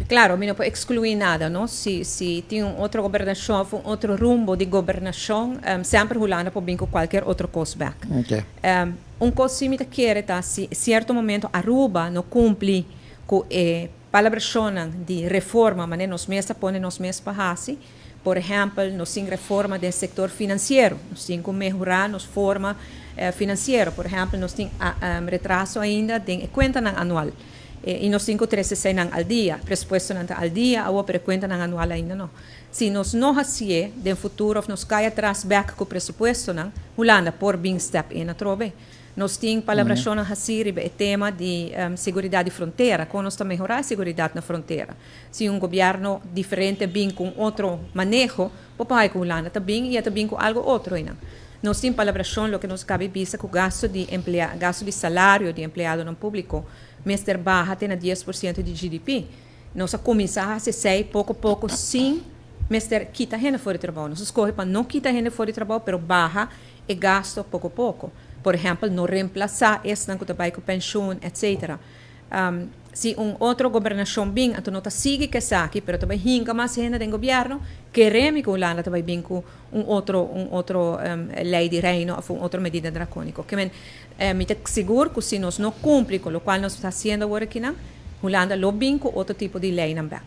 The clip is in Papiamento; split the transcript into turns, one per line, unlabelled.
Claro, mi no por exclui nada, no? Si tin un otro gobernacion of un otro rumbo di gobernacion, semper Hulanda por bin cu cualkier otro cos back. Un cos si mi ta kere ta si cierto momento Aruba no cumpli cu e palabracionnan di reforma manera nos mes a pone nos mes pa haci. Por ehempel, nos tin reforma den sector financiero, nos tin cu mehora nos forma financiero. Por ehempel, nos tin retraso ainda den e cuentanan anual. Y nos tin cu trece eseynan al dia. Presupuestonan ta al dia awo, pero e cuentanan anual ainda no. Si nos no hacié den futuro of nos cay atras bek cu presupuestonan, Hulanda por bin step in atrobe. Nos tin palabracionnan haci riba e tema di seguridad di frontera, con nos ta mehora e seguridad na frontera. Si un gobierno diferente bin cu un otro maneho, bo por haya cu Hulanda ta bin y e ta bin cu algo otro eynan. Nos tin palabracion, loke nos cabe bisa cu gasto di emplea, gasto di salario di empleadonan publico mester baha te na 10% di GDP. Nos a cuminsa haci esey poco poco sin mester kita hende for di trabao. Nos a scoge pa no kita hende for di trabao, pero baha e gasto poco poco. Por ehempel, no reemplasa esnan cu ta bay cu pensioen, etc. Si un otro gobernacion bin, anto no ta sigui cu esaki, pero ta bay hinca mas hende den gobierno, keremi cu Hulanda ta bay bin cu un otro ley di reino of un otro medida draconico. Ke men, mi ta sigur cu si nos no cumpli cu locual nos ta haciendo awor aki, Hulanda lo bin cu otro tipo di leynan back.